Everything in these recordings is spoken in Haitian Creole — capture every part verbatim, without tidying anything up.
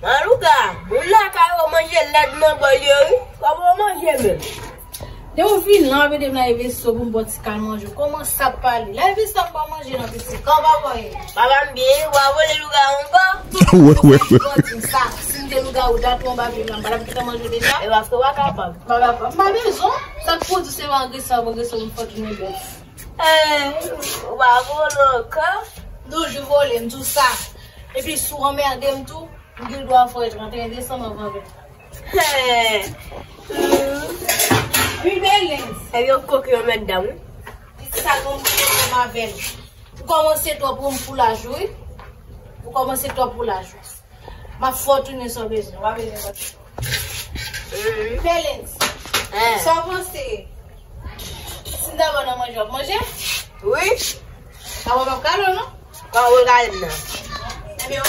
Manlouga, moun lakay ou manje lèd nan bòl yo, wi. Kòman ou manje menm? Depi w vin la, w ap ede m lave veso pou m ba w ti kal manje. Kòman sa ap pale? Lave veso m pa manje nan piti. Kòman w ap pale? Papa m byen, w a vole lougawou ankò? Wè, wè, wè. Sa, si m te lougawou, dat mwen pa vin la, m pa t ap gentan manje w deja? E paske w pa kapab. M pa kapab. M pa bezwen. Sa k pou di se yon agresè, agresè, m fò tounen bèt. Eh, ou pa vole ankò? Toujou vole, m di w sa. Epi si w anmède m tou, m gen dwa fè w tranteyen desanm anvan vèt. Hey. Wi, Belens. E yo koke yon mèt dam, wi. Di sa nou pwoblèm avè l. Ou kòmanse twòp pou laj ou, wi. Ou kòmanse twòp pou laj ou. M ap fè w tounen sa w bezwen. W a bezwen sa. Belens. Eh. Sa w panse? Si m ta ba w nan manje, w ap manje? Wi. Sa w ap gade non? Kòman w gade m nan? Ebyen,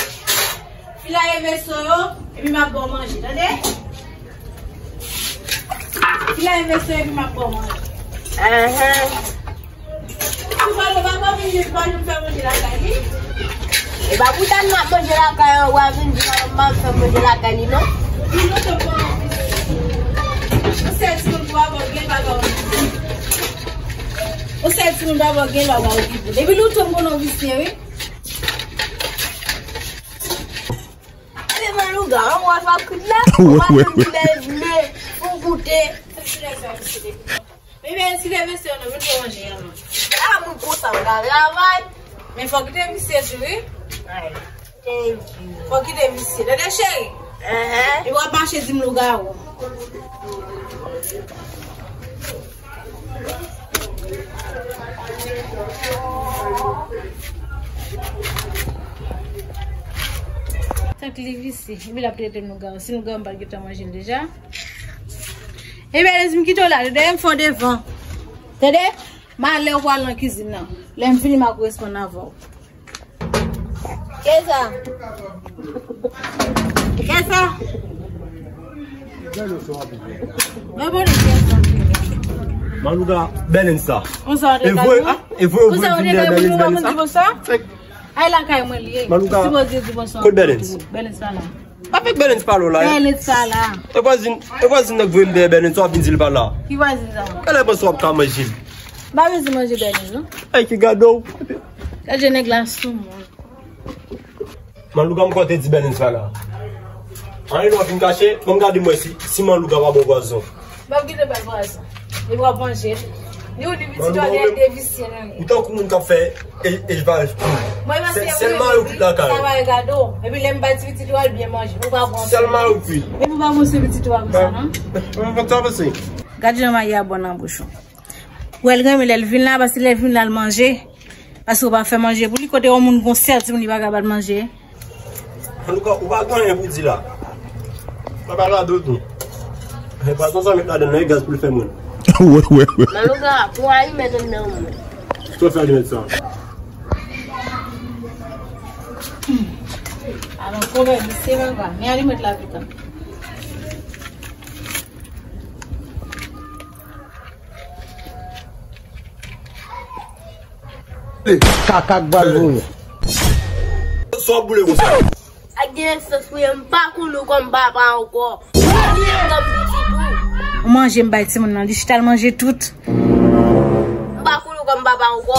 filaye veso yo, epi m ap ba w manje, tande? Filaye veso yo, epi m ap ba w manje. Ahan. Ou pa, ou pa, pa vin, pa vin fè manje lakay li. E pa pou tande m ap manje lakay an, w a vin di m ap fè manje lakay li, non? Vin nou te bon. Ou sèl timoun pou avè w gen bagay w okipe. Ou sèl timoun pou avè w gen bagay w okipe. Depi lontan m konnen w visye, wi. Ebe, Manlouga, an w ap kout la, w ap kout la, men, pou goute. Men, men, si leve se yon nòm, vin pou manje a non. A, moun konsa, m ka travay. Men fò kite misye tou, wi. Ay, thank you. Fò kite misye. Tande, cheri? Ehe. E w ap mache di m lougawou. Tank li visye, epi l ap trete m lougawou. Si lougawou m pa t gentan manje l deja. Ebyen, Lèzmi, kite w la, dèyè m fè w devan. Tande? M a lè w pral nan kizin nan. Lè m vini, m a koresponn avè w. Kisa? Kisa? Mwen bon, kisa? Manlouga, Bèlens sa. Konsa w te ka di mwen? E vre, ou vin dèyè Bèlens, Bèlens sa? Ay, lakay mwen li ye. Manlouga, sipoze di bonswa. Kot Bèlens? Bèlens pa la. Pa fèk Bèlens pa la, e? Bèlens pa la. E vwazin, e vwazin nan k voye m dèyè Bèlens, w ap vin di l pa la. Ki vwazin sa? Gade bonswa w ap ka manje l. M pa bezwen manje Bèlens, non. Ay, ki gade w. Gade jan nèg la sou mwen. Manlouga, m kwè w te di Bèlens pa la. Anyen non, w ap vin kache, ban m gade m wè si, si Manlouga pa bon vwazon. M ap kite bèl vwazon. Li pral manje. Li ou di pitit ou a gen de visye nan li. Ou tankou moun k ap fè e-, elvaj pou. Mwen, se, se sèl mari w ki lakay ou. Sa va regade w. Epi lè m bay ti pitit ou a, l byen manje. Ou pa bon. Sèl mari w ki. Epi ou pa bon se pitit ou a konsa, non? Mwen pa t sa panse. Gade jan mayi a bon nan bouch ou. Ou wè l renmen lè l vin la, paske lè l vin la, l manje. Paske ou pa fè manje pou li, kote yon moun gon sèl timoun li pa ka ba l manje. Antouka, ou pa gen anyen pou di la. Pa pale a dodo. E pa konsa met ladan nan, e gaz pou l fè moun. Wè, wè, wè. Manlouga, pou alimèt anndan mwen. Sa fè alimèt sa? Alò, pwoblèm, se papa. Men alimèt la pita. Kaka k pral voye. Sa w ap boule konsa? Ak gen sans pou m pa konnen w kòm papa ankò. Ou manje m bay timoun nan, li chita l manje tout. M pa konnen w kòm papa ankò.